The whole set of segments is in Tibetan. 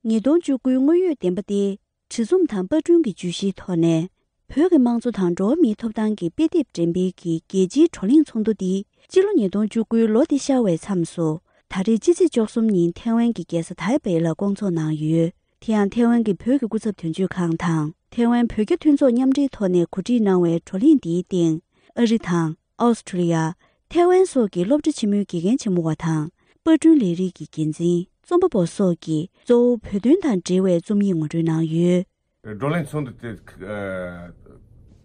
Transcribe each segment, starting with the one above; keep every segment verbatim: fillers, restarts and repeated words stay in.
ཉིས་སྟོང་བཅུ་དགུའི་དངོས་ཡོད་བདེན་པ་སྟེ། བྲིས་རྩོམ་དང་པར་སྐྲུན་གྱི་བརྗོད་གཞིའི་ཐོག་ནས། བོད་ཀྱི་དམངས་གཙོ་དང་འགྲོ་བ་མིའི་ཐོབ་ཐང་གི་དཔེ་དེབ་འགྲེམས་སྤེལ་གྱི་རྒྱལ་སྤྱིའི་བགྲོ་གླེང་ཚོགས་འདུ་འདི་སྤྱི་ལོ་ཉིས་སྟོང་བཅུ་དགུའི་ལོ་འདི་ཤར་བའི་མཚམས་སུ། ད་རེས་ཕྱི་ཚེས་བཅུ་གསུམ་ཉིན་ཐའེ་ཝན་གྱི་རྒྱལ་ས་ཐའེ་པེ་ལ་བསྐོང་ཚོགས་གནང་ཡོད། དེ་ཡང་ཐའེ་ཝན་གྱི་བོད་ཀྱི་སྐུ་ཚབ་དོན་གཅོད་ཁང་དང་། ཐའེ་ཝན་བོད་རྒྱ་མཐུན་ཚོགས་མཉམ་འབྲེལ་ཐོག་ནས་གོ་སྒྲིག་གནང་བའི་བགྲོ་གླེང་འདིའི་སྟེང་། ཨ་རི་དང་། ཨོ་སི་ཁྲུ་ལི་ཡ། ཐའེ་ཝན་སོགས་ཀྱི་སློབ་གྲྭ་ཆེན་མོའི་དགེ་རྒན་ཆེན་མོ་བ་དང་། པར་སྐྲུན་ལས་རིགས་ཀྱི་འགན་འཛིན། རྩོམ་པ་པོ་སོགས་ཀྱིས་གཙོ་བོ་བོད་དོན་དང་འབྲེལ་བའི་རྩོམ་ཡིག་ངོ་སྤྲོད་གནང་ཡོད། བགྲོ་གླེང་ཚོགས་འདུ་དེ། ཨ།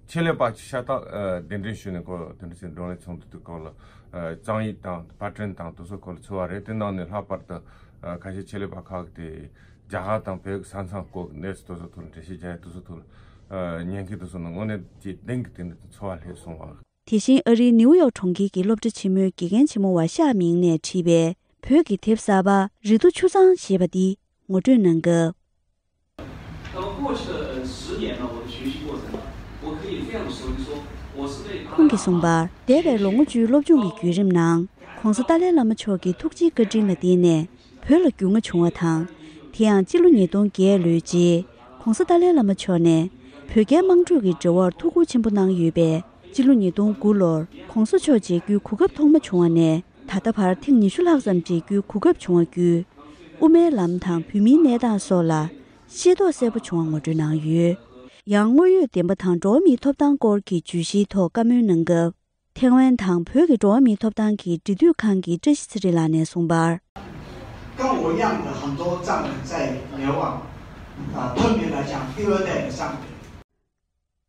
ཆེད་ལས་པ་ཤ་སྟག་ཨ། གདན་འདྲེན་ཞུས་ནས་ཁོ་དེ་འདྲ་ཞིག་བགྲོ་གླེང་ཚོགས་འདུ་དེ་སྐོར་ལ། ཨ། རྩོམ་ཡིག་དང་པར་སྐྲུན་དང་དེ་ཚོ་སྐོར་ལ་ཚོར་བ་རེད། དེ་ནང་ནས་ལྷག་པར་དུ། ཨ། ཁ་ཤས་ཆེད་ལས་པ་ཁག་དེ་རྒྱ་གར་དང་བོད་ཀྱི་ས་མཚམས་སྐོར་གྱི་གནས་ཚུལ་དེ་ཚོ་ཐོག་ལ་འགྲེལ་བཤད་རྒྱག་ཡ་དེ་ཚོ་ཐོག་ལ། ཨ། ཉན་མཁན་དེ་ཚོ་ནི་དངོས་གནས་ཀྱི་གཏིང་གི་དེ་འདྲ་ཚོར་བ་སླེབས་སོང་བ། དེ་བཞིན་ཨ་རིའི་ནིའུ་ཡོག་གྲོང་ཁྱེར་གྱི་སློབ་གྲྭ་ཆེན་མོའི་དགེ་རྒན་ཆེན་མོ་བ་ཤ་མིང་ནས་བྲིས་པའི་བོད་ཀྱི་དེབ་གསར་པ་རི་རྡོ་ཆུ་གཙང་ཞེས་པ་འདི་ངོ་སྤྲོད་གནང་སྐབས། 那么过去的十年呢，我的学习过程呢，我可以这样说一说，我是被 ཁོང་གིས་གསུངས་པར། འདས་པའི་ལོ་ངོ་བཅུའི་སློབ་སྦྱོང་གི་བརྒྱུད་རིམ་ནང་། ༸གོང་ས་ཏཱ་ལའི་བླ་མ་མཆོག་གི་ཐུགས་རྗེའི་བཀའ་དྲིན་ལ་བརྟེན་ནས། བོད་ལ་རྒྱུས་མངའ་བྱུང་བ་དང་། དེ་ཡང་སྤྱི་ལོ་ཉིས་སྟོང་བརྒྱད་ལོའི་རྗེས། ༸གོང་ས་ཏཱ་ལའི་བླ་མ་མཆོག་ནས་བོད་རྒྱའི་དམངས་ཁྲོད་ཀྱི་འབྲེལ་བར་ཐུགས་ཁུར་ཆེན་པོ་གནང་ཡོད་པས། སྤྱི་ལོ་ཉིས་སྟོང་དགུ་ལོར་༸གོང་ས་མཆོག་མཇལ་རྒྱུའི་གོ་སྐབས་ཐོག་མ་བྱུང་བ་ནས། ད་ལྟ་བར་ཐེངས་ཉི་ཤུ་ལྷག་ཙམ་མཇལ་རྒྱུའི་གོ་སྐབས་བྱུང་བ་བརྒྱུད། དབུ་མའི་ལམ་དང་བོད་མིའི་གནས་སྟངས་སོགས་ལ་ཤེས་རྟོགས་གསལ་པོ་བྱུང་བ་ངོ་སྤྲོད་གནང་ཡོད། ཡང་དངོས་ཡོད་བདེན་པ་དང་འགྲོ་བ་མིའི་ཐོབ་ཐང་སྐོར་གྱི་བརྗོད་གཞིའི་ཐོག་བཀའ་མོལ་གནང་སྐབས། ཐའེ་ཝན་དང་བོད་ཀྱི་འགྲོ་བ་མིའི་ཐོབ་ཐང་གི་འབྲེལ་མཐུད་ཁང་གི་བཀྲ་ཤིས་ཚེ་རིང་ལགས་ནས་གསུངས་པར། 跟我一样的很多藏人在流亡，啊，特别来讲第二代的藏人。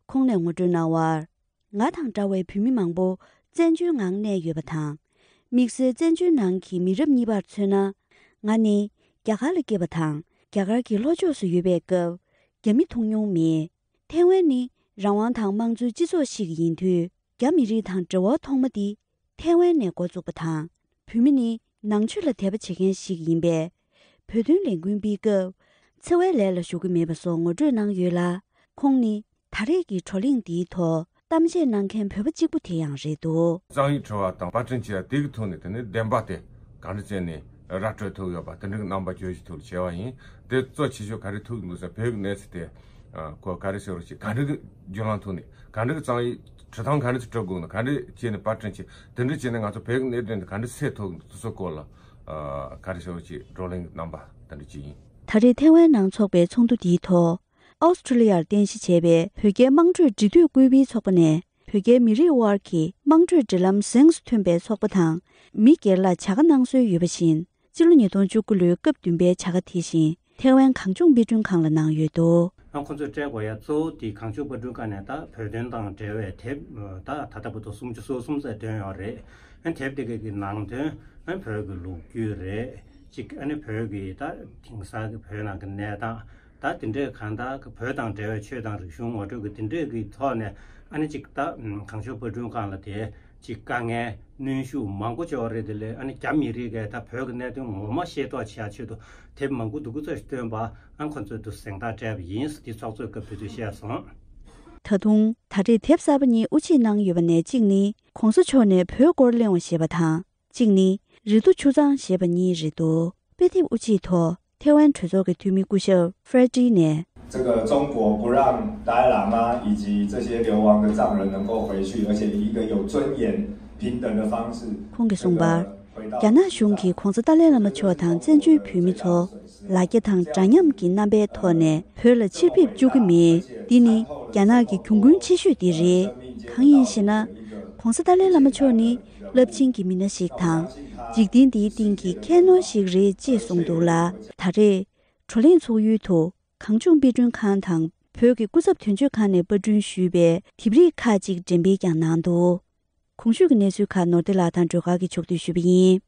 ཁོང་ནས་ངོ་སྤྲོད་གནང་བར། ང་དང་འདྲ་བའི་བོད་མི་མང་པོ་བཙན་བྱོལ་ནང་གནས་ཡོད་པ་དང་། དམིགས་བསལ་བཙན་བྱོལ་ནང་གི་མི་རབས་གཉིས་པར་མཚོན་ན། ང་ནི་རྒྱ་གར་ལ་སྐྱེས་པ་དང་། རྒྱ་གར་གྱི་ལྷོ་ཕྱོགས་སུ་ཡོད་པའི་སྐབས། རྒྱ་མི་མཐོང་མྱོང་མེད། ཐའེ་ཝན་ནི་རང་དབང་དང་དམངས་གཙོའི་སྤྱི་ཚོགས་ཤིག་ཡིན་དུས། རྒྱ་མི་རིགས་དང་འབྲེལ་བ་ཐོག་མ་འདི་ཐའེ་ཝན་ནས་འགོ་བཙུགས་པ་དང་། བོད་མི་ནི་ནང་ཆོས་ལ་དད་པ་བྱེད་མཁན་ཞིག་ཡིན་པས། བོད་དོན་ལས་འགུལ་སྤེལ་སྐབས། འཚེ་བའི་ལས་ལ་ཞུགས་ཀྱི་མེད་པ་སོགས་ངོ་སྤྲོད་གནང་ཡོད་ལ། ཁོང་ནི་ད་རེས་ཀྱི་བགྲོ་གླེང་འདིའི་ཐོག་གཏམ་བཤད་གནང་མཁན་བོད་པ་གཅིག་པུ་དེ་ཡང་རེད་འདུག། རྩོམ་ཡིག་བྲི་བ་དང་པར་སྐྲུན་བྱས་པ་དེ་གི་ཐོག་ནས་དེ་ནི་བདེན་པ་དེ་ག་འདྲ་བྱས་ནས་ར་སྤྲོད་ཐུབ་ཡོད་པ་དེ་འདྲའི་རྣམ་པ་བརྗོད་ཀྱི་ཐུགས་ལ་བྱས་པ་ཡིན། དེ་གཙོ་ཆེ་ཤོས་ག་རེ་ཐུག་འདུག་ཟེར། བོད་ཀྱི་གནས་ཚུལ་དེ། ཨ། ཁོ་ག་རེ་ཟེར་བ་ཞིག་ག་འདྲ་གི་བརྒྱུད་ལམ་ཐོག་ནས་ག་འདྲ་གི་རྩོམ་ཡིག་བྲི་སྟངས་ག་འདྲ་ཞིག་བྲི་དགོས་ན། ག་འདྲ་བྱས་ནས་པར་སྐྲུན་བྱེད། དེ་འདྲ་བྱས་ནས་ང་ཚོ་བོད་ཀྱི་གནད་དོན་དེ་ག་འདྲ་སེལ་ཐུབ་འདུག་སོགས་སྐོར་ལ། ཨ། ག་རེ་ཟེར་བ་ཞིག་བགྲོ་གླེང་གི་རྣམ་པ་དེ་འདྲ་ཅིག་ཡིན། ད་རེས་ཐའེ་ཝན་ནང་འཚོགས་པའི་ཚོགས་འདུ་འདིའི་ཐོག་ཨོ་སི་ཁྲུ་ལི་ཡར་རྟེན་གཞི་བྱས་པའི་བོད་རྒྱའི་དམངས་ཁྲོད་འབྲེལ་མཐུད་སྐུལ་སྤེལ་ཚོགས་པ་ནས། བོད་རྒྱའི་མི་རིགས་དབར་གྱི་དམངས་ཁྲོད་འབྲེལ་ལམ་གཟེངས་སུ་ཐོན་པའི་ཚོགས་པ་དང་མི་སྒེར་ལ་བྱ་དགའ་གནང་སྲོལ་ཡོད་པ་བཞིན། སྤྱི་ལོ་ཉིས་སྟོང་བཅུ་དགུ་ལོའི་སྐབས་བདུན་པའི་བྱ་དགའ་དེ་བཞིན་ཐའེ་ཝན་གངས་ལྗོངས་དཔེ་སྐྲུན་ཁང་ལ་གནང་ཡོད་འདུག། ཨ། ཁོ་ཚོས་སྤྲད་དགོས་ཡ་གཙོ་བོ་དེ་གངས་ལྗོངས་དཔེ་སྐྲུན་ཁང་ནས་ད་བོད་དོན་དང་འབྲེལ་བའི་དེབ་ད་ད་ལྟ་བར་དུ་སུམ་ཅུ་སོ་གསུམ་ཙམ་ཐོན་ཡོད་རེད། ཨ། དེབ་དེ་གའི་གི་ནང་དོན། ཨ། བོད་ཀྱི་ལོ་རྒྱུས་རེད་ཅིག། ཨ་ནི་བོད་ཀྱི་ད་དེང་སང་གི་བོད་ནང་གི་གནས་སྟངས། ད་དེ་འདྲའི་གང་ལྟར་བོད་དང་འབྲེལ་བའི་ཆོས་དང་རིག་གཞུང་ངོ་སྤྲོད་ཀྱི་དེ་འདྲའི་གི་ཐོག་ནས། ཨ་ནི་ཅིག་ད་གངས་ལྗོངས་དཔེ་སྐྲུན་ཁང་ལ་དེ་ཅིག་དཀའ་ངལ་གནོན་ཤུགས་མང་པོ་བྱུང་བ་རེད། དེ་ལས་ཨ་ནི་རྒྱ་མི་རིགས་ཀྱིས་ད་བོད་ཀྱི་གནད་དོན་ངོ་མ་ཤེས་རྟོགས་བྱེད་ཡ་ཆེད་དུ་དེབ་མང་པོ་འདུག་གུ་ཚོས་བཏོན་པ། ཨ་ནི་ཁོ་ཚོས་དུ་གཟེངས་རྟགས་སྤྲད་པ་ཡིན་ཟེར་དེ་ཚོགས་གཙོས་སྐབས་དེ་དུས་བཤད་སོང་། ད་དུང་ད་རེས་དེབ་གསར་པ་གཉིས་དབུ་འབྱེད་གནང་ཡོད་པ་ནས། གཅིག་ནི་༸གོང་ས་མཆོག་ནས་བོད་སྐོར་གླེང་བ་ཞེས་པ་དང་། གཅིག་ནི་རི་རྡོ་ཆུ་གཙང་ཞེས་པ་གཉིས་རེད་འདུག། དཔེ་དེབ་དབུ་འབྱེད་ཐོག་ཐའེ་ཝན་གྲོས་ཚོགས་ཀྱི་འཐུས་མི་སྐུ་ཞབས་ཧྥེ་ཀྲི་ནས། 这个中国不让达赖喇嘛以及这些流亡的藏人能够回去，而且以一个有尊严、平等的方式。 ཁོང་གིས་གསུངས་པར། རྒྱ་ནག་གཞུང་གིས་༸གོང་ས་ཏཱ་ལའི་བླ་མ་མཆོག་དང་བཙན་བྱོལ་བོད་མི་ཚོ་ལ་རྒྱ་དང་འདྲ་མཉམ་གྱི་རྣམ་པའི་ཐོག་ནས་བོད་ལ་ཕྱིར་ཕེབས་བཅུག་གི་མེད། འདི་ནི་རྒྱ་ནག་གི་གྱོང་གུན་ཆེ་ཤོས་དེ་རེད། གང་ཡིན་ཞེ་ན། ༸གོང་ས་ཏཱ་ལའི་བླ་མ་མཆོག་ནི་རླབས་ཆེན་གྱི་མི་སྣ་ཞིག་དང་། འཇིག་རྟེན་འདིའི་སྟེང་གི་ཁྱད་ནོར་ཞིག་རེད་ཅེས་གསུངས་འདུག་ལ། ད་རེས་བགྲོ་གླེང་ཚོགས་ཡུལ་དུ་གངས་ལྗོངས་དཔེ་སྐྲུན་ཁང་དང་བོད་ཀྱི་སྐུ་ཚབ་དོན་གཅོད་ཁང་ནས་པར་སྐྲུན་ཞུས་པའི་དེབ་རིགས་ཁག་ཅིག་འགྲེམས་སྤེལ་ཀྱང་གནང་འདུག། གོང་ཞུས་ཀྱི་གནས་ཚུལ་ཁག་ནོར་བདེ་ལགས་དང་སྒྲོལ་དཀར་གྱིས་ཕྱོགས་བསྡུས་ཞུས་པ་ཡིན།